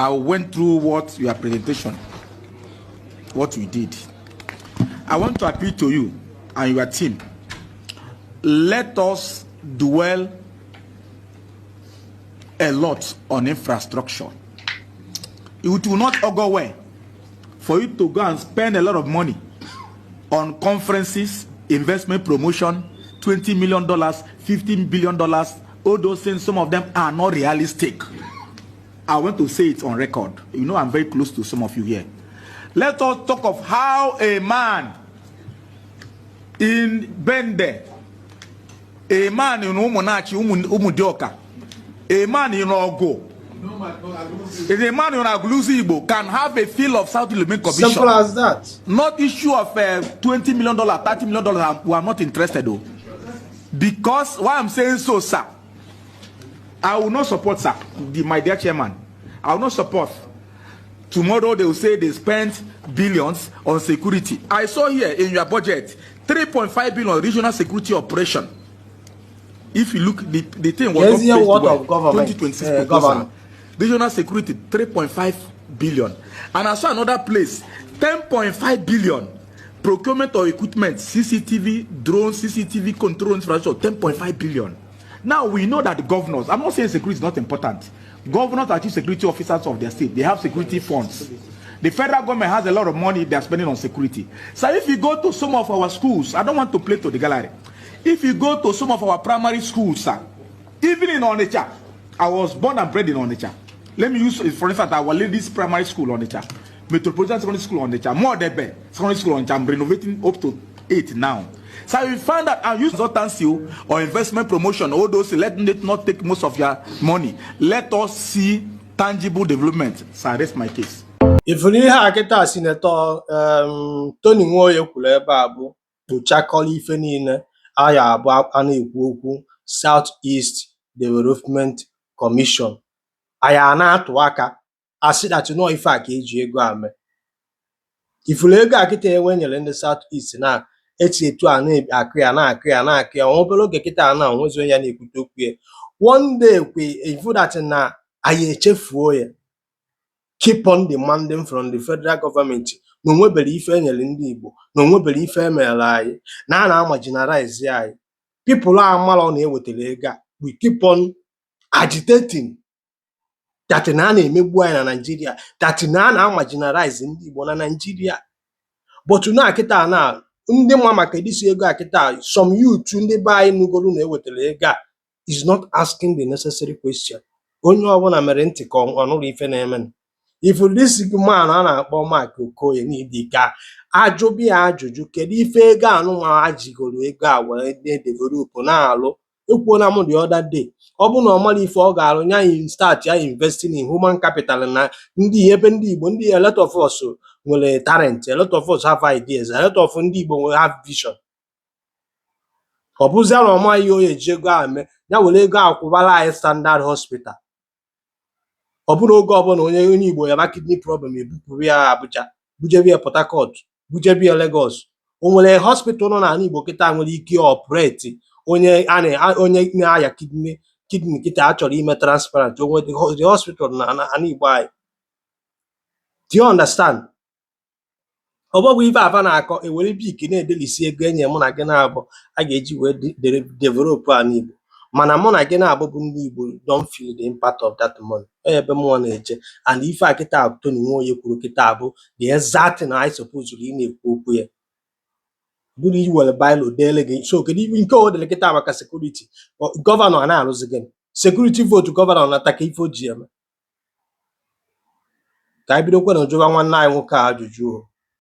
I went through what your presentation, what we did. I want to appeal to you and your team. Let us dwell a lot on infrastructure. It will not go well for you to go and spend a lot of money on conferences, investment promotion, $20 million, $15 billion, all those things, some of them are not realistic. I want to say it on record. You know, I'm very close to some of you here. Let us talk of how a man in Bende, a man in Umunachi, Umudioka, a man in Ogo, a man in Aguluzi Igbo can have a feel of South Development Commission. Simple as that. Not issue of $20 million, $30 million. We are not interested though. Because why I'm saying so, sir, I will not support, sir, my dear chairman. I will not support. Tomorrow they will say they spent billions on security. I saw here in your budget 3.5 billion regional security operation. If you look, the thing was Yes, not here placed what well. of government, 2026 proposal. Governor. Regional security 3.5 billion. And I saw another place 10.5 billion. Procurement of equipment, CCTV, drone, CCTV control infrastructure, 10.5 billion. Now we know that the governors, I'm not saying security is not important. Governors are chief security officers of their state. They have security funds. The federal government has a lot of money they are spending on security. So if you go to some of our schools, I don't want to play to the gallery. If you go to some of our primary schools, sir, even in Onitsha, I was born and bred in Onitsha. Let me use, for instance, our ladies' primary school, Onitsha, Metropolitan Secondary School, Onitsha, Modebe Secondary School, Onitsha. I'm renovating up to eight now. So you find that I use consultancy or investment promotion, all those, let it not take most of your money. Let us see tangible development. So I rest my case. Ifuru ihe a kịta Senator Tony Nwoye kwuru ebe a bụ kpochakọrọ ife niile a ya abụ a na-ekwu okwu South East Development Commission. Anyị a na-atụ aka asị that nọọ ife a ka eji ego a mee. Ifuru ego a kịta enwe nyere ndị South East na eti etu a na-akụ ya, na-akụ ya, na-akụ ya nwa obere oge kịta na onwezi onye ya na-ekwute okwu ya. One day kwe ifu that na anyị echefuo ya. Keep on demanding from the federal government na onwebere ife enyere ndị Igbo, na onwebere ife emere anyị, na a na-marginalize anyị. People amarọ na ewetara ego a, we keep on agitating that na a na-emegbu anyị na Nigeria, that na a na-marginalize ndị Igbo na Nigeria. But na kịta na ndị ma maka edisi ego a kịta, some youth ndị be anyị nugoro na ewetara ego a is not asking the necessary question. Onye ọbụla mere ntị ka ọ nụrụ ife na-eme. If this man a na-akpọ Mark Okoye n'idi ka ajụbịa ya ajụjụ, kedu ife ego anụnwa a jigoro ego a wee na-edevelop na-alụ? Ekwuola m the other day, ọ bụrụ na ọ mara ife ọ ga-arụ nya start ya investing in human capital na ndị ebe ndị Igbo ndị. A lot of us nwere talent, a lot of us have ideas, a lot of ndị Igbo nwere have vision. Ọ bụzia na ọ maghị ihe o eji ego a mee, ya were ego a kwụbara anyị standard hospital. Ọ bụrụ oge ọbụla onye Igbo yaba kidney problem, ebupụrụ ya Abuja, bujebe ya Port Harcourt, bujebe ya Lagos. O nwere hospital nọ n'ala Igbo kịta nwere ike operate onye a na onye na-aya kidney kịta a chọrọ ime transplant? O nwere the hospital na ala Igbo anyị? Do you understand? Ọ bụghị ife afa na-akọ ewere bik na-edelisi ego enye mụ na gị na-abụ a ga-eji wee develop ala Igbo, mana mụ na gị na-abụ bụ ndị Igbo don't feel the impact of that money. Ọ ebe mụnwa na-eje and ife a kịta Tony Nwoye kwuru kịta bụ the exact thing anyị supposed ị na-ekwu okwu ya bụrụ iwere bailo deele gị. So kedu ife nke o dere kịta maka security? Governor a na-arụzi gịnị? Security vote governor nata ka ife o ji eme. Ka anyị bidokwa na jụwa nwanne anyị nwoke a ajụjụ o.